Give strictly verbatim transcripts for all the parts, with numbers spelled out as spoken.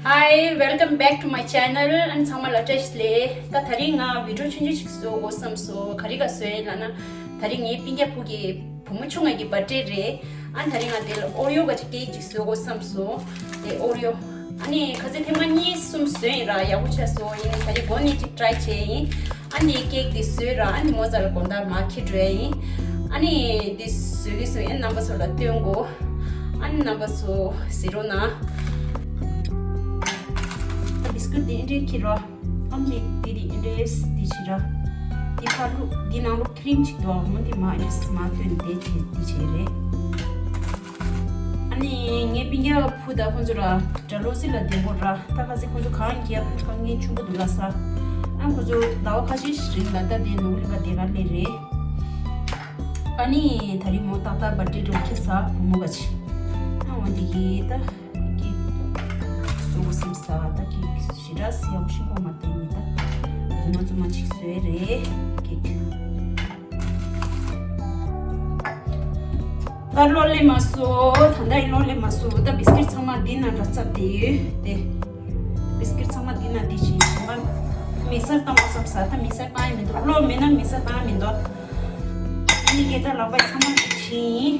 Hi, welcome back to my channel. ཨ་ནི་ཚང་མ་ལ་བཀྲ་ཤིས་བདེ་ལེགས། ད་དེ་རིང་ང་བི་ཌི་ཡོ་ཆུང་ཆུང་ཞིག་བཟོ་དགོས་བསམ་སོང་། ག་རེ་ག་བཟོ་ཡིན་ལབ་ན། དེ་རིང་ངའི་སྤུན་ཀྱག་བུ་གི་བུ་མོ་ཆུང་ང་གི་བར་ཌེ་རེད། ཨ་ནི་དེ་རིང་ང་དེ་ལ་ཨོ་རི་ཡོ་ག་ཅིག་ཀེག་ཅིག་བཟོ་དགོས་བསམ་སོང་། དེ་ཨོ་རི་ཡོ། ཨ་ནི་ཁ་སང་ཐེངས་མ་གཉིས་གསུམ་བཟོས་ཡིན་ར། ཡག་པོ་ཆགས་སོང་། ཡིན་ནའི་དེ་རིང་མགོ་ནས་ཅིག་ཊི་རའི་བྱས་ཡིན། ཨ་ནི་ཀེག་དེ་བཟོས་ར། ཨ་ནི་མོ་ཛ་ལ་དགོང་དག་མར་འཁྱེར་འགྲོ་ཡ་ཡིན། ཨ་ནི་དེ་བཟོ་གི་སོང་། ཨ་ནི་རྣམ་པ་ཚོ་ལ་སྟོན་གོ། ཨ་ནི་རྣམ་པ་ཚོ་གཟིགས་རོགས་གནང་། ད་བིས་ཀུཊ་དེ་འདི་འདྲས་འཁྱེར་རོགས། ཨ་ནི་དེ་དེ་འདི་འདྲས་དེ་བྱེད་ར། དེ་ཁ་ལུག་དེ་ནང་ལོགས་ཁི་རིམ་ཅིག་འདུག་ཨ། འོ་དེ་མར་ཨེ་མར་བཏོན་དེ་བྱེད་དེ་བྱེད་རེད། ཨ་ནི་ངའི་སྤུན་ཀྱག་བུ་དང་ཁོང་ཚོ་ར་གྲྭ་ལོ་སི་ལ་བསྡད་ཡོད་ར། ད་ཁ་སང་ཁོང་ཚོ་གང་གི་ཡ་ཕུད་དཀའ་ངལ་ཆེན་པོ་འདུག་ལབ་ས། ཨ་ཁོང་ཚོ་ཟླ་བ་ཁ་ཤས་ཤིག་རིང་ལ་ད་དེ་ནོར་བུ་གླིང་ག་དེ་ག་སླེབས་རེད། ཨ་ནི་དེ་རིང་མོ་ཏག་ཏག་བར་ཌེ་འགྲོ་འཁྱེར་ས་བུ་མོ་ག་ཅིག་ཨ་འོ་འདི་གི་ད་ཀེག་བཟོ་དགོས་བསམ་ས། ད་ཀེག་ཞེ་དྲག་ཟེར་ཡག་ཤིང་ཀོ་མ་བསྟན་ནི། ད་རྫུན་མ་རྫུན་མ་ཅིག་བཟོས་རེད་ཀེག་ད་གློག་སླེབས་མ་སོང་། ད་ལྟ་ཡི་གློག་སླེབས་མ་སོང་། ད་བིས་ཀིཊ་ཚང་མ་འདི་ན་འདྲ་ཚབ་དེ་ཡོད་དེ། བིས་ཀིཊ་ཚང་མ་འདི་ན་འདི་བྱས། ད་མིག་སར་བཏང་བ་བསམ་ས། ད་མིག་སར་བཏང་ཡ་མི་འདུག་གློག་མེད་ན་མིག་སར་བཏང་ཡ་མི་འདུག་ཨ་ནི་སྐད་གྲགས་ལག་པ་ཚང་མ་འདི་བྱས་ཡིན།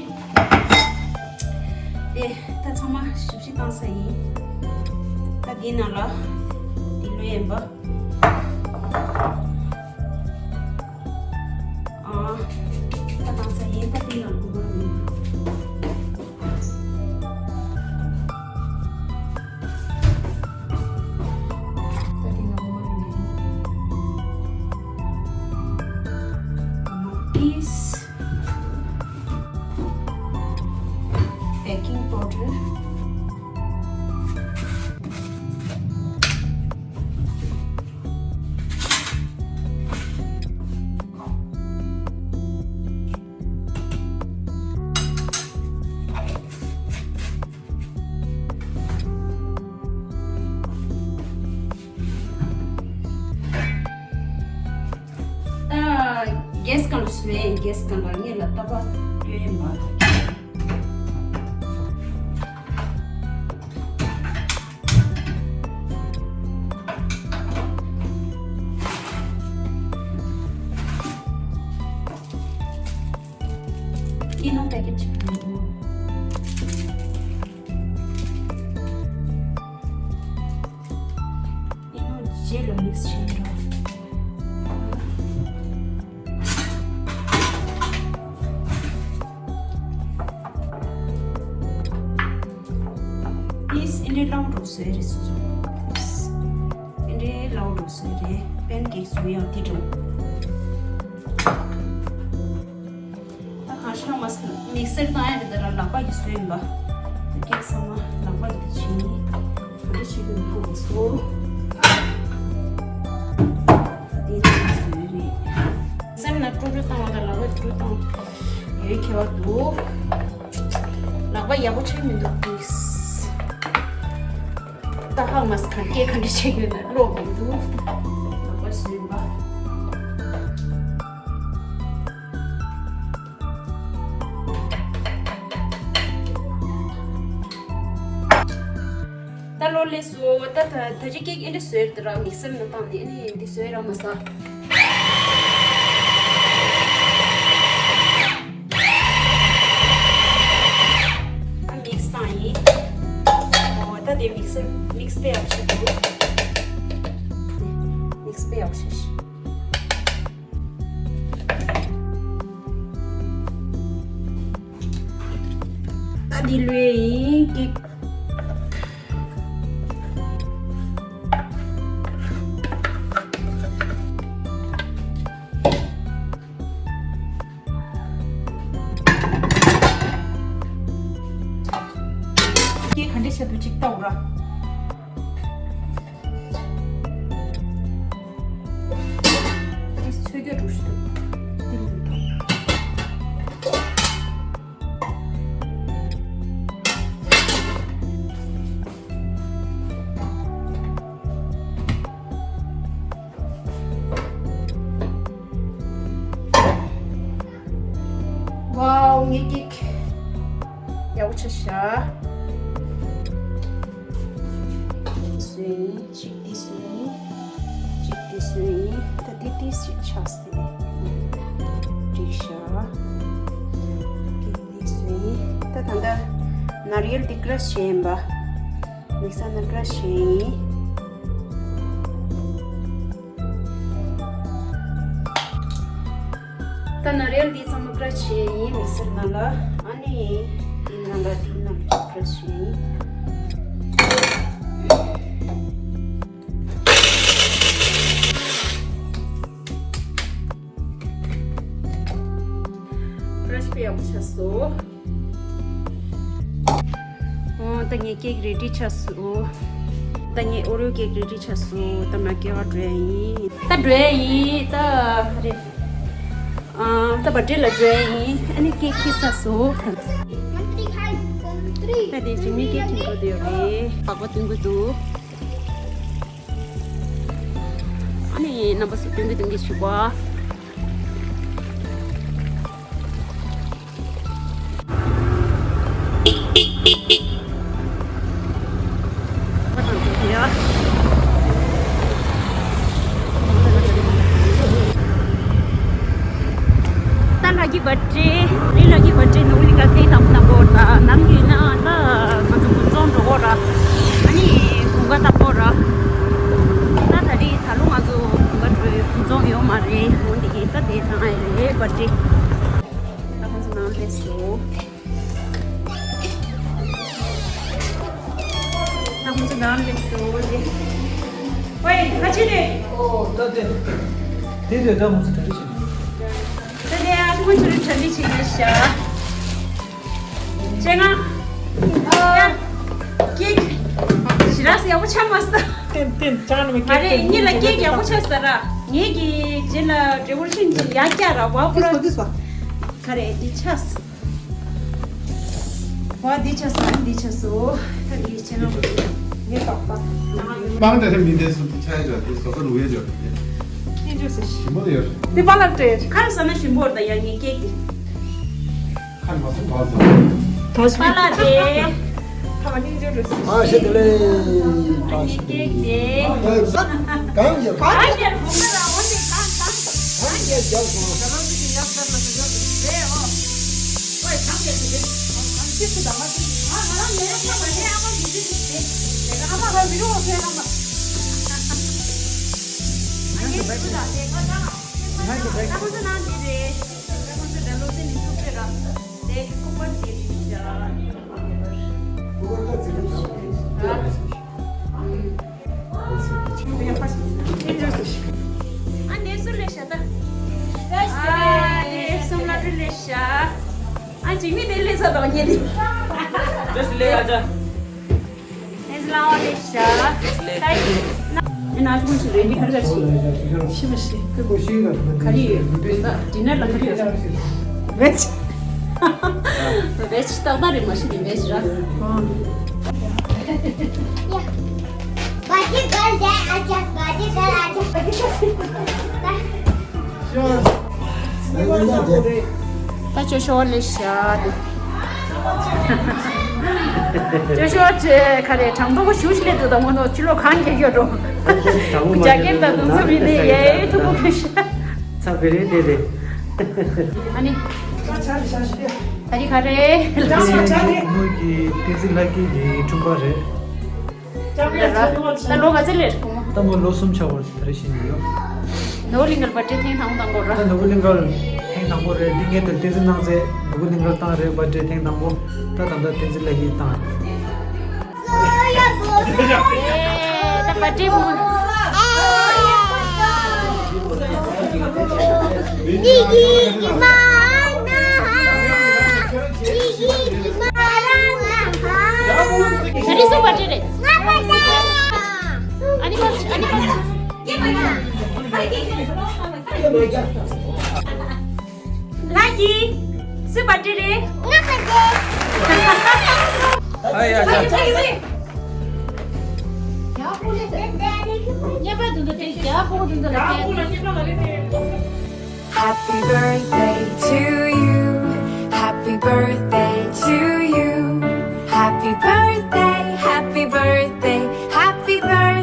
དེ་ད་ཚང་མ་ཞིབ་ཞིབ་བཏང་ས་ཡིན། ད་འདི་ནང་ལ་འདི་ལོས་ཡིན་པ། ཨ། ད་བཏང་ས་ཡིན། ད་འདི་ནང་ལ་གོ་བ་ཡིན། ད་འདི་ནང་ལ་གོ་བ་ཡིན། ཨ་མ་ཨིས། Baking powder. ད་གེ་སི་སྒང་ལ་བཟོས། གེ་སི་སྒང་ལ་ངེད་ལ་ཏ་པ་སྐྱོན་ཡིན་པ། ཨི་ནོ་པེ་ཀེཊ་ཅིག་ཨི་ནོ་རྗེས་ལ་མིག་སི་བྱས་རོགས། ཨིས་ཨིན་དྲེ་ལའུ་རུ་བཟོས་རེད་སོ་སོ། ཨིས་ཨིན་དྲེ་ལའུ་རུ་བཟོས་རེད། པན་ཀེག་བཟོས་ཡང་དེ་འགྲོ། ད་གང་ཤ་མ་ཟ་མིག་སར་བཏང་ཡ་རེད། ད་ར་ལག་པ་ཡིས་བཟོས་ཡིན་པ། ད་ཀེག་ཚང་མ་ལག་པ་ཡིས་ད་བྱིན། ད་ད་ཞིག་གི་མཐོང་མ་སོང་། ད་དེ་ད་བཟོས་རེད། སེམས་ན་ཀྲུ་ཀྲུ་བཏང་བ་དང་ལག་པ་ཀྲུ་བཏང་ཡོད་ཁྱད་པར་འདུག་ལག་པ་ཡག་པོ་ཆགས་མི་འདུག་ཨིས། ད་ཧ་མ་སི་ག་སྐད་ག་འདྲ་བྱེད་དགོས་ན་ཀློག་མི་འདུག་ལག་པ་བཟོས་པ། ད་ལོ་ལས་སོ། ད་ད་ད་ཅི་ཀེག་ཨེ་འདྲ་བཟོས་དེ་ར་མིག་སར་ནང་བཏང་ནས་ཨེ་ནི་འདི་བཟོས་ར་མ་ཟ། ཨ་མིག་སི་བཏང་ཡིན། ཨོ་ད་དེ་མིག་སར་མིག་སི་དཔེ་ཡག་ཆེ་འདུག་མིག་སི་དཔེ་ཡག་ཆེ་ཤི། ད་འདི་ལོས་ཡིན་ཀེག་ཀེག་ག་འདྲ་བྱས་འདུག་ཅིག་ལྟ་འོ་ར། འདི་ཚོས་རྒྱ་འགྲོ་ཞིག་འདུག་འདི་རུ་འདུག་ཝའོ། ངའི་ཀེག་ཡག་པོ་ཆགས་ཤག་ཡིན། གཅིག་འདི་སུ་ཡིན། གཅིག་འདི་སུ་ཡིན། ད་འདི་ཏིས་ཅིག་ཆགས་སྲིད། འགྲིག་ཤག་འདི་འདི་སུ་ཡིན། ད་ད་ལྟ་ནར་ཡེལ་འདི་ཀྲ་ཤི་བྱས་ཡིན་པ། མིག་སར་ནང་ཀྲ་ཤི་བྱས་ཡིན། ད་ནར་ཡེལ་འདི་ཚང་མ་ཀྲ་ཤི་བྱས་ཡིན། མིག་སར་ནང་ལ། ཨ་ནི་འདི་ནང་ལ་འདི་ནང་ལ་ཀྲ་ཤི་བྱས་ཡིན། ཀྲ་ཤི་བྱས་ཡག་པོ་ཆགས་སོང་། ཨོ། ད་ངའི་ཀེག་རེ་ཌི་ཆགས་སོང་། ད་ངའི་ཨོ་རི་ཡོ་ཀེག་རེ་ཌི་ཆགས་སོང་། ད་མ་སྐྱེ་བ་འགྲོ་ཡ་ཡིན། ད་འགྲོ་ཡ་ཡིན། ད་ག་རེ། ཨ། ད་བར་ཌེ་ལ་འགྲོ་ཡ་ཡིན། ཨ་ནི་ཀེག་ཁྱེར་ཚར་སོང་། ད་དེ་རྗེས་མའི་ཀེག་ཁྱེར་དགོས་བསྡད་ཡོད་རེད། སྦག་སྦག་སྟོན་གྱི་འདུག་ཨ་ནི་རྣམ་པ་ཚོ་སྟོན་གྱི་སྟོན་གྱི་བྱེད་པ། ད་ལྷ་གི་བར་ཌེ། རི་ལྷ་གི་བར་ཌེ་ནོར་བུ་གླིང་ག་ཐེངས་དང་པོ་དང་པོ་ད་ནམ་རྒྱུན་ན་ད་ང་ཚོ་དགུན་ཚོང་འགྲོ་གོ་ར། ཨ་ནི་དགུན་ཁ་ད་གོ་ར། ད་ད་རེས་ད་ལོ་ང་ཚོ་དགུན་ཁ་འགྲོ་ཡོད། དགུན་ཚོང་ཡོད་མ་རེད། འོན་ཏེ་ད་དེ་དང་ཨེ་རེད་བར་ཌེ། ད་ཁོང་ཚོ་ནང་སླེབས་སོང་། ད་ཁོང་ཚོ་ནང་སླེབས་སོང་རེད། ཝེ། ཁ་ཆེ་རེད། ཨོ། ད་དེ། དེ་དེ་ད་ཁོང་ཚོ་གྲ་སྒྲིག་བྱེད་ནས། དེ་ནས་ཨ་ཁོང་ཚོ་གྲ་སྒྲིག་བྱེད་ཀྱི་ཤག་ཅེ་ང་། ཡ། ཀེག་ཞེ་དྲག་ཡག་པོ་ཆགས་མ་སོང་། ཏན་ཏན་ཅང་ནི་མ། ང་རེ་གཉིས་ལ་ཀེག་ཡག་པོ་ཆགས་ས་ར། ངེད་ཀྱི་རྗེས་ལ་ཌེ་ཀོ་རེ་ཤན་ཅིག་ཡག་རྒྱག་ར་བ་པུ་ར། ག་རེ་འདི་ཆགས། བ་འདི་ཆགས་སོང་། འདི་ཆགས་སོང་། ད་འདི་ཆགས་སོང་། ངས་ཏོག་ཏོག་པང་དེ་མི་འདས་སུ་དེ་ཆགས་ཡོད་དེ་སོ་སོར་འུ་ཡོད་ཡོད་དེ། ཞིམ་པོ་ཡོད། འདི་པ་ལགས་སྤྲད། ཁ་ལ་ཟ་ན་ཞིམ་པོ་རེད་ད། ཡ་ངའི་ཀེག་འདི། ཁ་ལ་མ་སོང་བ་ཟ། པ་ལགས་དེ། ཨ་ཤེ་དེ་ལེ། ཨ་ངའི་ཀེག་དེ། གང་ཡོད། གང་ཡོད། གང་ཡོད། གང་ཡོད། གང་ཡོད། གང་ཡོད། གང་ཡོད། ཨ་ནེ་སུ་ལེ་ཤ་ད། ཨ་ནེ་སུ་མ་ཏུ་ལེ་ཤ། ཨ་འཇིགས་མེད་དེ་ལེ་ས་དང་ཉེ་དེ། ཇེས་ལེ་ཨ་ཅག་ཨེ་ཟི་ལ་བ་ལེ་ཤ། ད་ཡིན་ན་ཀུན་སུ་རེ་འདི་གར་གར་ཤི། ཤི་བ་ཤི། ག་རེ་ཡོད། ད་ཌི་ནར་ལ་ག་རེ་ཡོད། བེཇ། བེཇ་ཏག་ཏག་རེད་མ་ཤི་ནི་བེཇ་ར། ད་ཅོ་ཤོ་ལེ་ཤ་དེ། ཅོ་ཤོ་ཅེ་ག་རེ་གྲངས་ཐོ་གོ་ཞུ་ཤི་ལེ་དུ་དང་མོ་ནོ་ཕྱི་ལོ་གང་གེ་ཡོད་འགྲོ། རྒྱ་སྐད་དང་དུང་སུ་མི་ནི་ཡེ་ཐུ་གུ་ཁེ་ཤ། ཚ་བེ་རེ་དེ་རེད། ཨ་ནི། ད་རི་ག་རེ། ངོས་ཀྱི་བསྟན་འཛིན་ལྷ་སྐྱིད་ཀྱི་འཁྲུངས་པ་རེད། ད་ལོ་ག་ཚོད་སླེབས་བུ་མོ། ད་མོ་ལོ་གསུམ་ཆགས་པར་ད་རེས་ཤི་ནི་ཡོད། ནོར་བུ་གླིང་གར་བར་ཌེ་ཐེངས་དང་པོ་དང་པོ་ར། ད་ནོར་བུ་གླིང་གར་ཐེངས་དང་པོ་རེད། འདི་ངས་དེར་བསྟན་འཛིན་གནང་ཚེ་ནོར་བུ་གླིང་གར་བཏང་རེད། བར་ཌེ་ཐེངས་དང་པོ། ད་ད་ལྟ་བསྟན་འཛིན་ལྷ་སྐྱིད་བཏང་རེད། ད་བར་ཌེ་བུ་མོ། ད་རེས་སུ་བར་ཌེ་རེད། ཨ་ནི་ཁོ་ཨ་ནི་ཁོ། ལྷ་སྐྱིད། སུའི་བར་ཌེ་རེད། ང་བར་ཌེ། ཨ་ཡ་ཡ། Happy birthday to you. Happy birthday to you. Happy birthday, happy birthday, happy birthday.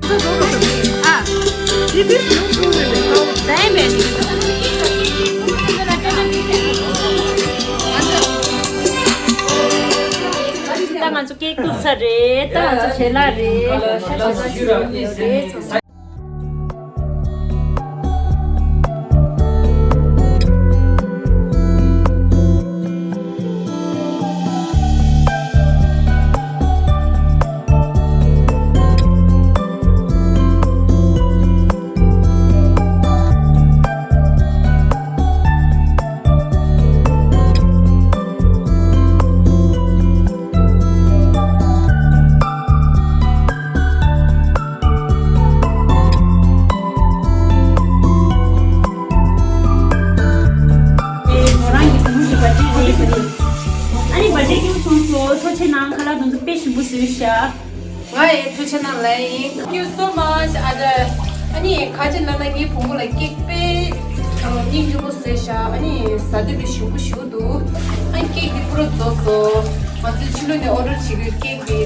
ད་ང་ཚོ་ཀེག་གཏུབ་ཚར་རེད། ད་ང་ཚོ་ཞལ་ལག་རེད། ཞལ་ལག་ཞུ་རོགས་ཨིན་ཟེར། ཨ་ནི་བར་ཐི་ཌེ་ཡིན་པ་རེད། ཨ་ནི་བར་ཐི་ཌེ་སྐྱིད་པོ་བྱུང་སོང་། ཐུགས་རྗེ་གནང་། ཁ་ལག་དེ་ཚོ་དཔེ་ཞིམ་པོ་བཟོས་ཤག་ང་ཡི་ཐུགས་རྗེ་གནང་ལབ་ཡིན། Thank you so much. ཨ་ད་ཨ་ནི་ཁ་ཅིག་ལབ་ན་ངའི་བུ་མོ་ལ་ཀེག་དཔེ་སྙིང་རྗེ་མོ་བཟོས་ཤག་ཨ་ནི་ཟ་དུས་དཔེ་ཞིམ་པོ་ཞིག་འདུག་ཨ་ནི་ཀེག་འདི་པུ་ར་རྫོགས་སོང་། ང་ཚོས་ཕྱི་ལོགས་ནས་ཨོ་ཌར་བྱེད་དགོས། ཀེག་འདི་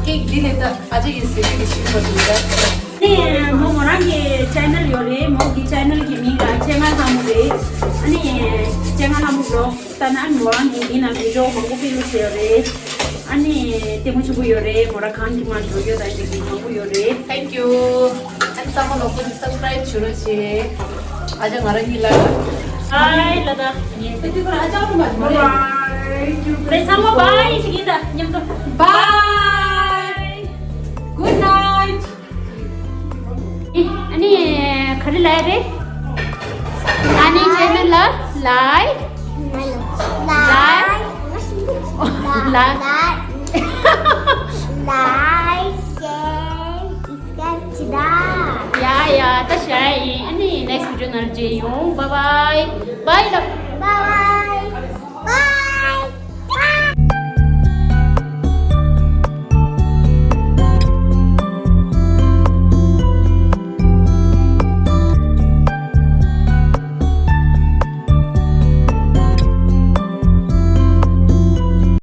ཀེག་འདི་ནས་ད་ཨ་ཅག་གི་ཟས་རིགས་ཀྱི་ཞིམ་པ་འདུག་ད། ནས་མོ་མོ་རང་གི་ཅེ་ནལ་ཡོད་རེད། མོ་གི་ཅེ་ནལ་གྱི་མིང་ལ་སྤྱན་སྔ་ལྷ་མོ་རེད། ཨ་ནི་སྤྱན་སྔ་ལྷ་མོ་བློག་ལྟ་ན་མོ་རང་གི་མིང་ལ་བི་ཌི་ཡོ་མང་པོ་ཕུལ་ཡོད་རེད། ཨ་ནི་ལྟད་མོ་ཆེན་པོ་ཡོད་རེད། མོ་རང་གང་གི་མ་འགྲོ་རྒྱུ་དང་ཞིག་གི་མང་པོ་ཡོད་རེད། Thank you. ཨ་ནི་ཚང་མ་ལོག་པོ་ནི་སབ་སི་ཀ་རའིབ་བྱེད་རོགས་བྱེད། ཨ་ཅག་ང་རང་གཉིས་ལ། Bye ལ་ད། ངས་ད་དུས་ཁོ་རང་ཨ་ཅག་ལ་མ་འགྲོ་རེད། རེད། ཚང་མ་bye ཞིག་ཡིན་ད་མཉམ་དུ། Bye. Good night. ཨ་ནི་ག་རེ་ལབ་རེད། ཨ་ནི་ཅེ་ནལ་ལ་ལའིཀ་ལའིཀ་ལའིཀ་ལའིཀ་ཤེར་སབ་སི་ཀ་རའིབ་བྱེད་ད། ཡ་ཡ་ད་བྱས་ཡིན། ཨ་ནི་ནེག་སི་ཊི་བི་ཌི་ཡོ་ནང་མཇལ་ཡོང་། Bye bye. Bye bye.